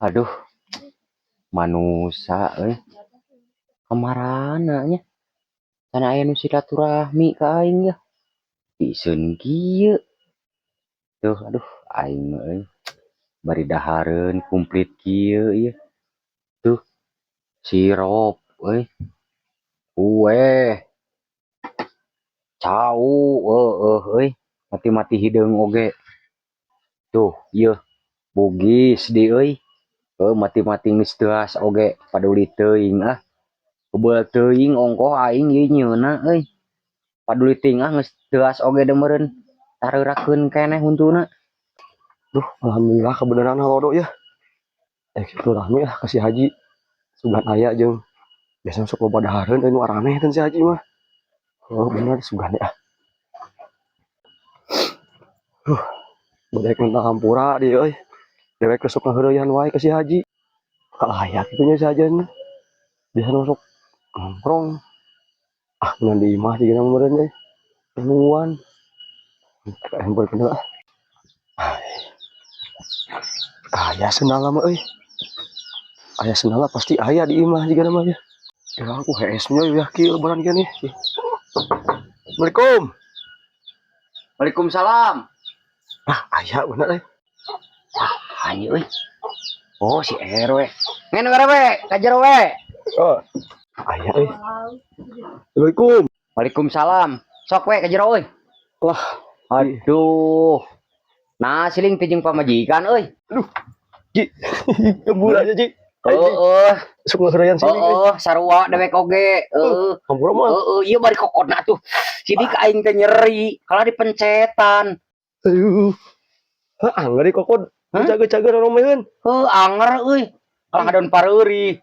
Aduh, manusa euy. Kamarana nya? Can aya nu silaturahmi ka aing yeuh. Piseun kieu. Tuh, aduh, aing mah euy. Bari dahareun kumplit kieu ieu. Tuh, sirup euy. Kue. Cau heueuh euy. Mati-mati hideung oge. Tuh, ieu bugis deui euy. Heuh, mati-mati geus teuas oge, paduli teuing ah. Kebeul teuing ongkoh aing ieu nyieunna euy. Paduli teuing ah, geus teuas oge da meureun tareurakeun keneh huntuna. Duh, alhamdulillah kebenaran halodo ya. Eh, silaturahmi ah ka si Haji. Sugan aya jeung biasa sok loba dahareun euy, nu araneh teh si Haji mah. Oh, bener sugan ah. Huh, bedek minta hampura dia euy. Dewek sok ngaheureuyan wae ka si Haji. Kalah kitu nya si Haji mah. Biasa sok nongkrong. Ah, ngan di imah jigana meureun euy. Nungguan. Handphone ah. Aya sendal mah euy. Aya sendal pasti aya di imah jigana mah ya. Ya aku hees nya ya kieu lebaran kieu nih. Assalamualaikum. Waalaikumsalam. Ah, aya bener euy. Hayu euy. Oh, si RW. Ngen RW, ka jero we. Oh. Aya euy. Assalamualaikum. Waalaikumsalam. Sok we ka jero euy. Wah, Aduh. Nah, siling teh jeung pamajikan euy. Ji. Ngebul aja, Ji. Heeh, Sok ngaheureuyan sini euy. Heeh, sarua dewek oge. Heeh. Hampura mah. Heeh, ieu bari kokodna tuh. Sidik aing teh nyeri, kalah dipencetan. Aduh. Hah, anger kokod. Hah? Cager-cager romeheun. Heuh, anger euy. Kalah ngadon pareuri.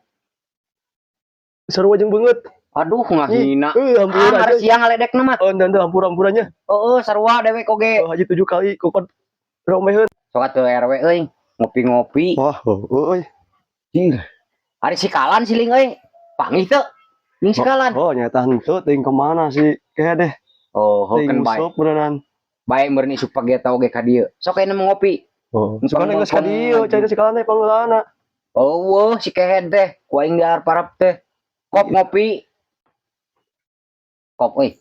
Sarua jeung beungeut. Aduh, ngahina. Euy, hampura Anger aja. Siang ngaledekna mah. Oh, dan hampura-hampurannya. Heeh, sarua dewek oge. Oh, Haji tujuh kali kokod romeheun. Sok atuh RW euy, ngopi-ngopi. Wah, euy. Jir. Ari sikalan siling euy. Panggih teu? Jeung sikalan. Oh, nyata henteu teuing kemana sih? Kayak deh. Oh, Teuing heukeun bae. usop beneran. Bae meureun isuk pagi eta oge ka dieu. Sok ayeuna mah ngopi. Oh, suka geus ka dieu, cai sikalan teh pangeulana. Oh, si kehed teh, ku aing diarep-arep teh. Kop ngopi. Kop euy.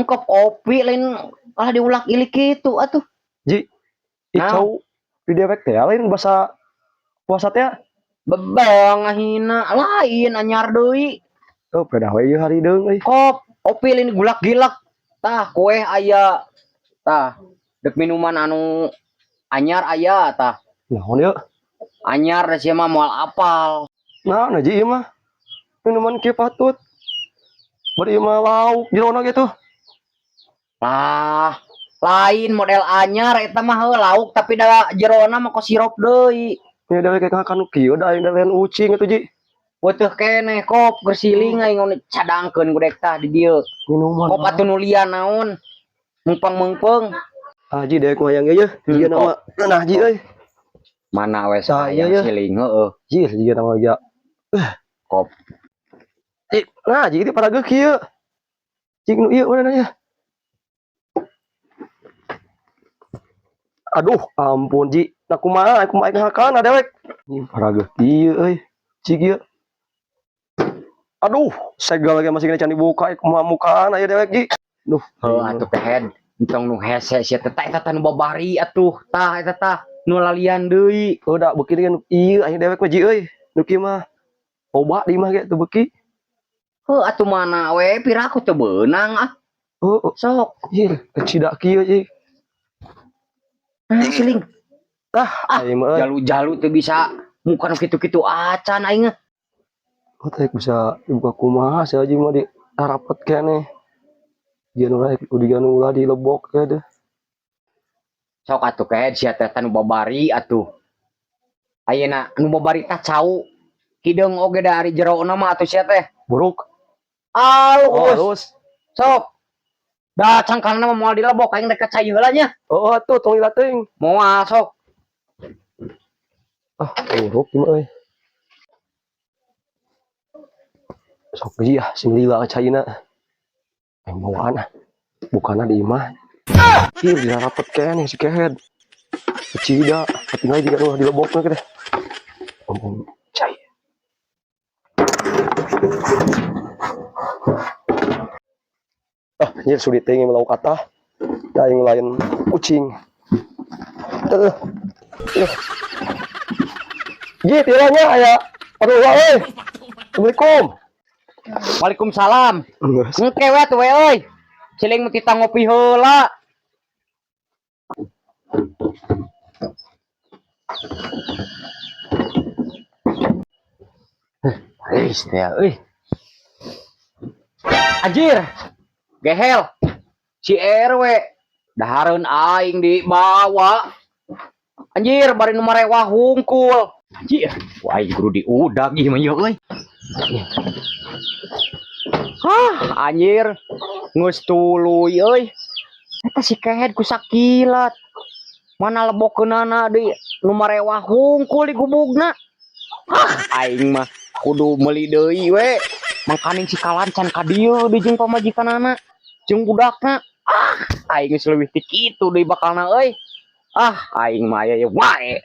Kop kopi lain kalah diulak ilik kitu atuh. Ji, Naon? icau di dewek teh lain bahasa puasa teh. Bebang ngahina lain, anyar deui. Oh, pedah we ieu hari deung euy. Kop, kopi lain gulak-gilak. Tah, kue aya. Tah, dek minuman anu anyar aya tah. Naon ieu? Anyar da sia mah moal apal. Nah, nah Ji, ieu mah minuman kieu patut. Bari ieu mah lauk jerona gitu. Lah, lain model anyar eta mah, heuh, lauk tapi da jerona mah kos sirup deui. Nya dewek kayak kanu kieu da aing da lain ucing atuh, Ji. Weteuh keneh kop keur siling aing ngono cadangkeun ku dek tah di dieu. Minuman. Kop atuh nu lian naon? Mungpang-meungpeung. Ah, Ji, dewek mah hayang ieu. Jiga nama nah Ji euy. Mana we Tah, sayang iya, iya. siling heueuh. Ji, jiga nama ya. Kop. Ji, nah Ji itu parageuk kieu. Ji nu ieu mana ya? Aduh, ampun Ji. Nah kumaha, kumaha aing ngahakan dewek. Ji parageuk kieu euy. Ji kieu. Aduh, segel lagi masih kena can dibuka, kumaha mukaan aya dewek, Ji. Duh, Heuh atuh kehed. Entong nu hese sia teh, tah eta tah nu babari atuh. Tah eta tah nu lalian deui. Udah beuki kan ieu aing dewek mah, Ji euy. Nu kieu mah loba di imah ge teu beuki. Heuh atuh mana we piraku teu beunang ah. Heuh, Sok. jir, kecidak kieu, Ji. Nah, siling. Ah, aing mah euy. Jalu-jalu teu bisa muka nu kitu-kitu acan aing mah. Oh, teh bisa dibuka kumaha si Haji mah di rapet keneh. Dia nu rek udah nu ulah dilebok ke deh. Sok atuh kehed sia teh nu babari atuh. Ayeuna nu babari tah cau. Hideung oge da ari jerona mah atuh sia teh. Buruk. Alus. Oh, halus. Sok. Da cangkangna mah moal dilebok aing rek ka cai heula nya. Oh, atuh tong lila teuing. Moal sok. Ah, buruk ieu mah euy. Sok Ji ah, sing lila ka caina. Aing bawaan ah. Bukana di imah. Ih, dirarapet keneh si kehed. Kecida, tapi Tinggal jiga nu dilebokna teh. Ompong cai. Ah, anjir sulit teh lauk kata. Da aing lain kucing. Eh. Eh. Ji, tiranya aya perlu euy. Assalamualaikum. Waalaikumsalam. Geus. Engke we tuh we euy. Ciling mah kita ngopi heula. Heh, teh euy. Anjir. Gehel. Si RW dahareun aing dibawa. Anjir, bari nu marewah hungkul. Anjir, wah aing kudu diudag ieu mah ieu euy. Hah, anjir. Geus tuluy euy. Eta si kehed ku sakilat. Mana lebokeunana deui nu marewah hungkul di gubugna. Hah, aing mah kudu meuli deui we. Mangkaning si kalancan ka dieu deui jeung pamajikanana jeung budakna. Ah, aing geus leuwih ti kitu deui bakalna euy. Ah, aing mah aya wae.